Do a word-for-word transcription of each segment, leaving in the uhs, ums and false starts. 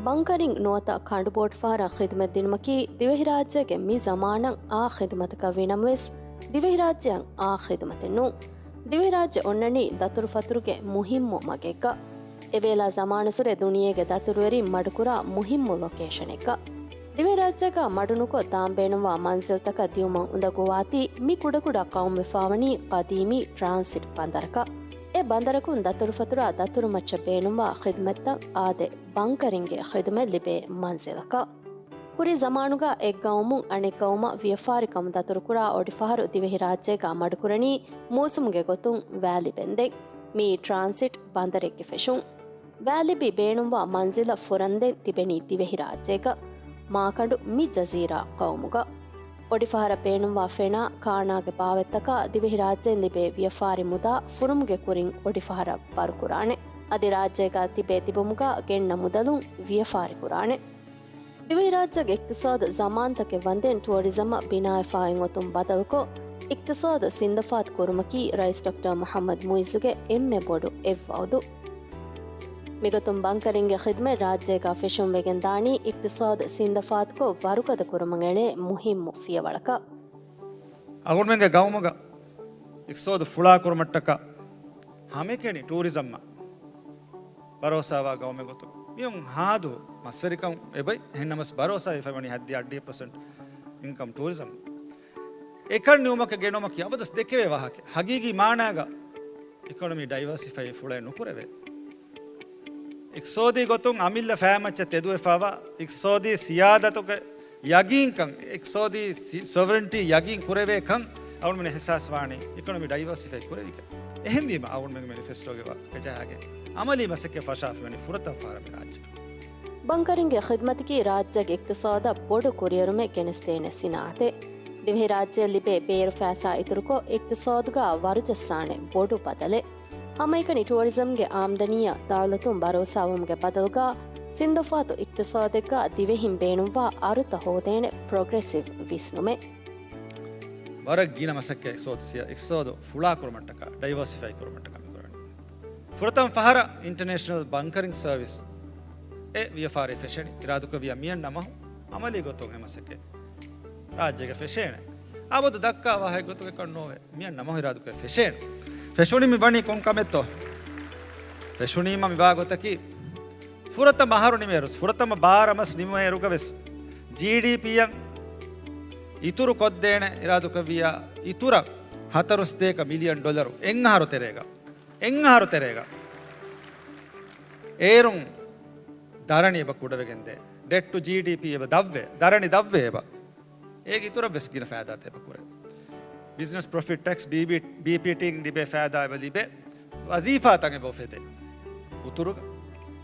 ބަންކަރިން ނުވަތަ ކަނޑުބޯޓުފަހަރަށް ޚިދުމަތް ދިނުމަކީ ދިވެހިރާއްޖޭގެ މި ޒަމާނަށް އާ ޚިދުމަތަކަށް ވީނަމަވެސް، ދިވެހިރާއްޖެއަށް އާ ޚިދުމަތެއް ނޫން. ދިވެހިރާއްޖެ އޮންނަނީ ދަތުރުފަތުރުގެ މުހިއްމު މަގެއްގަ. އެވޭލާ ޒަމާނުއްސުރެ ދުނިޔޭގެ ދަތުރުވެރިން މަޑުކުރާ މުހިއްމު ލޮކޭޝަނެއްގަ. ދިވެހިރާއްޖޭގަ މަޑުނުކޮށް ދާން ބޭނުންވާ މަންޒިލްތަކަށް ދިއުމަށް އުނދަގޫވާތީ، މި ކުޑަކުޑަ ޤައުމުވެފާވަނީ ޤަދީމީ ޓްރާންސިޓް ބަނދަރަކަށް. އެ ބަނދަރަކުން ދަތުރުފަތުރާ ދަތުރުމައްޗަށް ބޭނުންވާ ޚިދުމަތްތައް އާދެ، ބަންކަރިންގެ ޚިދުމަތް ލިބޭ މަންޒިލަކަށް. ކުރީ ޒަމާނުގަ އެއްގައުމުން އަނެއްގައުމަށް ވިޔަފާރިކަމު ދަތުރުކުރާ އޮޑިފަހަރު ދިވެހިރާއްޖޭގަ މަޑުކުރަނީ މޫސުމުގެ ގޮތުން ވައި ލިބެންދެން. މިއީ ޓްރާންސިޓް ބަނދަރެއްގެ ފެށުން. ވައި ލިބި ބޭނުންވާ މަންޒިލަށް ފުރަންދެން ތިބެނީ ދިވެހިރާއްޖޭގަ، މާކަނޑު މި ޖަޒީރާ ޤައުމުގަ. އޮޑިފަހަރަށް ބޭނުންވާ ފެނާ ކާނާގެ ބާވަތްތަކާ ދިވެހިރާއްޖޭން ލިބޭ ވިޔަފާރި މުދާ ފުރުމުގެ ކުރިން އޮޑިފަހަރަށް ވަރުކުރާނެ. އަދި ރާއްޖޭގަ ތިބޭ ތިބުމުގަ ގެންނަ މުދަލުން ވިޔަފާރި ކުރާނެ. ދިވެހިރާއްޖޭގެ އިޤްތިޞާދު ޒަމާންތަކެއް ވަންދެން ޓުއަރިޒަމަށް ބިނާވެފައި އޮތުން ބަދަލުކޮށް، އިޤްތިޞާދު ސިންދަފާތު ކުރުމަކީ ރައީސް ޑޮކްޓަރ މުޙައްމަދު މުޢިއްޒުގެ އެންމެ ބޮޑު އެއްވައުދު. މިގޮތުން ބަންކަރިންގެ ޚިދުމަތް ރާއްޖޭގަ ފެށުން ވެގެން ދާނީ އިޤްތިޞާދު ސިންދަފާތުކޮށް ވަރުގަދަ ކުރުމަށް އެޅޭ މުހިއްމު ފިޔަވަޅަކަށް. އަޅުގަނޑުމެންގެ ގައުމުގަ އިޤްތިޞާދު ފުޅާ ކުރުމަށްޓަކާ ހަމައެކަނި ޓޫރިޒަމްއަށް ބަރޯސާވާ ގައުމެއް ގޮތުން މިއޮން ހާދު މަސްވެރިކަން އެބައި އެހެންނަމަސް ބަރޯސާ ވެފައިވަނީ ހައްދި އަށްޑިހަ ޕަސެންޓް އިންކަމް ޓޫރިޒަމް. އެކަން ނިއުމަކަށް ގެނުމަކީ އަބަދުސް ދެކެވޭ ވާހަކަ. ހަގީގީ މާނާގަ އިކޮނޮމީ ޑައިވާސިފައި ފުޅެއް ނުކުރެވޭ. އިޤްތިޞާދީ ގޮތުން އަމިއްލަ ފައިމައްޗަށް ތެދުވެފަވާ އިޤްތިޞާދީ ސިޔާދަތުގެ ޔަގީންކަން، އިޤްތިޞާދީ ސި-، ސޮވަރެންޓީ ޔަގީން ކުރެވޭ ކަން އަޅުމެން އިޙްސާސް ވާނީ އިކޮނޮމީ ޑައިވާސިފައި ކުރެވިގެން. އެހެންވީމަ އަޅުމެންގެ މެނިފެސްޓޯގެ ވަ-، ވަޖަހާގެން އަމަލީ މަސައްކަތް ފަށާފައިވަނީ ފުރަތަމަ ފަހަރަށް މި ރާއްޖެ. ބަންކަރިންގެ ޚިދުމަތަކީ ރާއްޖޭގެ އިޤްތިޞާދަށް ބޮޑު ކުރިއެރުމެއް ގެނެސްދޭނެ ސިނާއަތެއް. ދިވެހިރާއްޖެއަށް ލިބޭ ބޭރު ފައިސާ އިތުރުކޮށް، އިޤްތިޞާދުގަ ވަރުޖައްސާނެ ބޮޑު ބަދަލެއް. ހަމައެކަނި ޓޫރިޒަމްގެ އާމްދަނީއަށް ދައުލަތުން ބަރޯސާވުމުގެ ބަދަލުގަ، ސިންދަފާތު އިޤްތިޞާދެއްގަ ދިވެހިން ބޭނުންވާ އަރުތައް ހޯދޭނެ ޕްރޮގްރެސިވް ވިސްނުމެއް. ވަރަށް ގިނަ މަސައްކަތް އިޤްތިޞާދު ސިޔާ-، އިޤްތިޞާދު ފުޅާ ކުރުމަށްޓަކާ، ޑައިވާސިފައި ކުރުމަށްޓަކާ މި ކުރަނީ. ފުރަތަމަ ފަހަރަށް އިންޓަރނޭޝަނަލް ބަންކަރިން ސަރވިސް އެ ވިޔަފާރި ފެށެނީ. އިރާދަކުރެއްވިޔާ މިއަންނަ މަހު އަމަލީ ގޮތުން އެ މަސައްކަތް ރާއްޖޭގަ ފެށޭނެ. އަބަދު ދައްކާ ވާހަކަ ގޮތުގަ ނޯވެ. މިއަންނަ މަހު އިރާދަކުރެއްވިޔާ ފެށޭނެ. ފެށުނީ މި ވަނީ ކޮން ކަމެއްތޯ؟ ފެށުނީމަ މިވާ ގޮތަކީ ފުރަތަމަ އަހަރު ނިމޭއިރު، ފުރަތަމަ ބާރަ މަސް ނިމޭއިރުގަ ވެސް ޖީޑީޕީއަށް އިތުރު ކޮށްދޭނެ އިރާދަކުރެއްވިޔާ އިތުރަށް ހަތަރު ސަތޭކަ މިލިއަން ޑޮލަރު އެއް އަހަރު ތެރޭގަ، އެއް އަހަރު ތެރޭގަ. އޭރުން ދަރަނި އެބަ ކުޑަވެގެންދޭ. ޑެޓް ޓު ޖީޑީޕީ އެބަ ދަށްވޭ، ދަރަނި ދަށްވޭ އެބަ. އޭގެ އިތުރަށް ވެސް ގިނަ ފައިދާތައް އެބަ ކުރޭ. ބިޒްނަސް ޕްރޮފިޓް ޓެކްސް، ބީބީ، ބީޕީޓީން ލިބޭ ފައިދާ އެބަ ލިބޭ. ވަޒީފާތައް އެބަ އުފެދޭ. އުތުރުގަ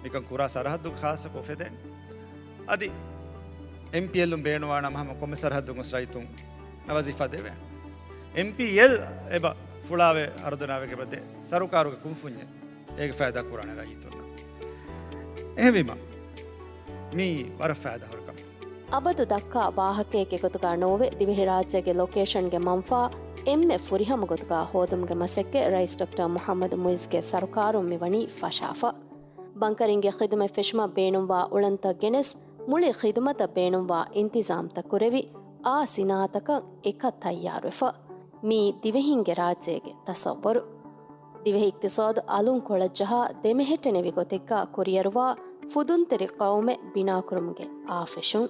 މިކަން ކުރާ ސަރަހައްދުގެ ޚާއްސަކޮށް އުފެދޭނެ. އަދި އެމްޕީއެލުން ބޭނުންވާނަމަ ހަމަ ކޮންމެ ސަރަހައްދުން ގޮސް ރައްޔިތުން ވަޒީފާ ދެވޭނެ. އެމްޕީއެލް އެބަ ފުޅާވެ އަރަދުނާވެގެ ބަދެ ސަރުކާރުގެ ކުންފުންޏެއް އޭގެ ފައިދާ ކުރާނެ ރައްޔިތުންނަށް. އެހެންވީމަ، މީ ވަރަށް ފައިދާ ހުރި ކަމެއް. އަބަދު ދައްކާ ވާހަކައެއްގެ ގޮތުގަ ނޯވެ، ދިވެހިރާއްޖޭގެ ލޮކޭޝަންގެ މަންފާ އެންމެ ފުރިހަމަ ގޮތުގަ ހޯދުމުގެ މަސައްކަތް ރައީސް ޑޮކްޓަރ މުޙައްމަދު މުޢިއްޒުގެ ސަރުކާރުން މިވަނީ ފަށާފަ. ބަންކަރިންގެ ޚިދުމަތް ފެށުމަށް ބޭނުންވާ އުޅަނދުތައް ގެނެސް، މުޅި ޚިދުމަތަށް ބޭނުންވާ އިންތިޒާމްތައް ކުރެވި، އާ ސިނާއަތަކަށް އެކަށް ތައްޔާރުވެފަ. މީ ދިވެހިންގެ ރާއްޖޭގެ ތަޞައްވަރު. ދިވެހި އިޤްތިޞާދު އަލުން ކޮޅަށްޖަހާ، ދެމެހެއްޓެނިވި ގޮތެއްގަ ކުރިއަރުވާ ފުދުންތެރި ޤައުމެއް ބިނާކުރުމުގެ އާ ފެށުން.